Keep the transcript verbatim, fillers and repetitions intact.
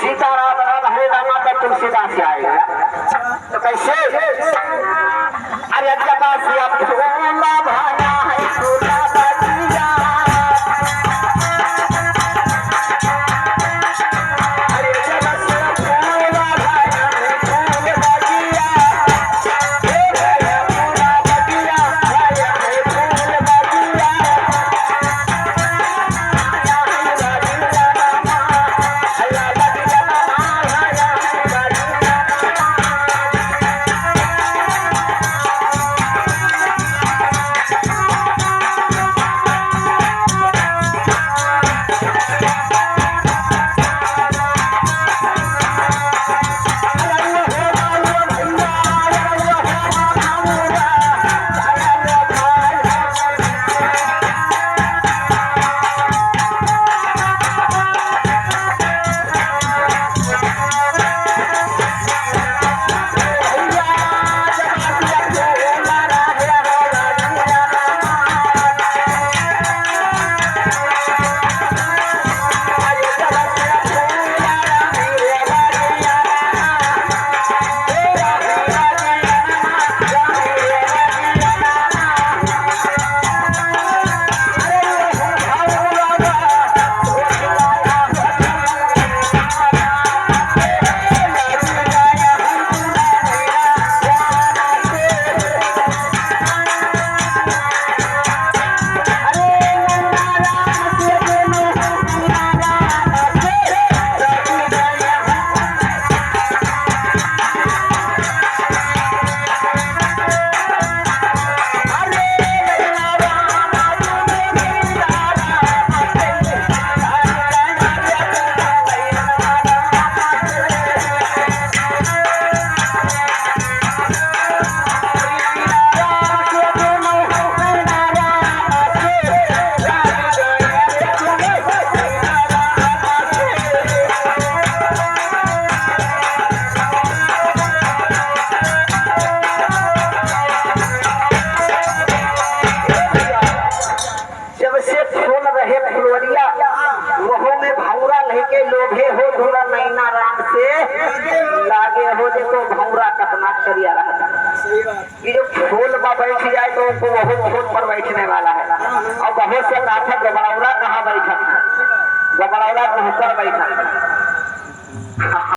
सीताराम राम हरे रामा तो तुलसीदास आए। तो कैसे? अरे जब से अब फूल भरा है फूल बगिया। अरे जब से फूल भरा है फूल बगिया। जब से फूल रहे फुलवरिया, वहू में भौरा लइके लोभे हो दुला नैना राम से लागे हो। देखो भौरा कतना करिया रहता। सही बात। कि जो फूल पर बैठ जाए तो उनको वहू फूल पर बैठने वाला है। और बहुत से कहा था गबड़ौरा कहाँ बैठा था, गबड़ौरा कहाँ पर बैठा था।